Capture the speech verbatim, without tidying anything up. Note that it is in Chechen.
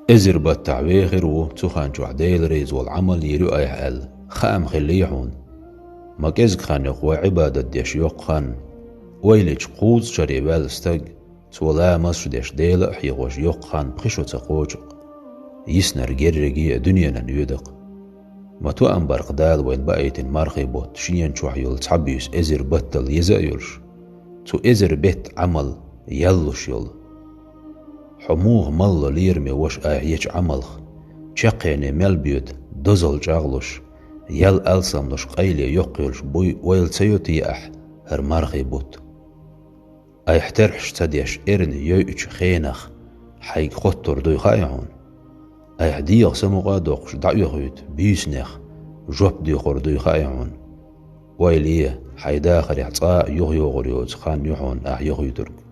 Эзар баттахь вехар ву, цу хан чохь Дела реза волу Ӏамал йийр ю айхьа аьлла, хаам хиллий хьуна? Ма кӀезиг хан ю-кх вай Ӏибадат деш йоккха хан. Ойла йича кхузткъа шаре ваьлла стаг, цо ламазаш деш, Дела а хьехош йоккха хан пхи шо ца кхочу-кх. Йиснарг ерриге а дуьненан йоьду-кх. Ма тоам бар-кх Дала вайна баийтина мархий бутт шена чохь йолу цхьа буьйса эзар баттал еза а йолуш, цу эзар беттан Ӏамал ял луш йолу. Хьо муха малло, лераме ваша, айхьа ечу Ӏамалх? Чаккхене мел боьду, дозалла чӀагӀлуш, ял алсамлуш, къайле йоккха йолуш буй, ойла ца йо те ахь хӀара мархий бутт? Айхьа терхьаш ца деш, эрна йойучу хенах хьайга хоттур дуй хаьий хьуна? Айхьа дегӀан самукъа а доккхуш, дӀаоьхуьйту буьйсанех жоп доьхур дуй хаьий хьуна? Ойла е, хьайн дахарехь цкъа а юхайогӀур йоцу хан ю хьуна ахь юхуьйтург.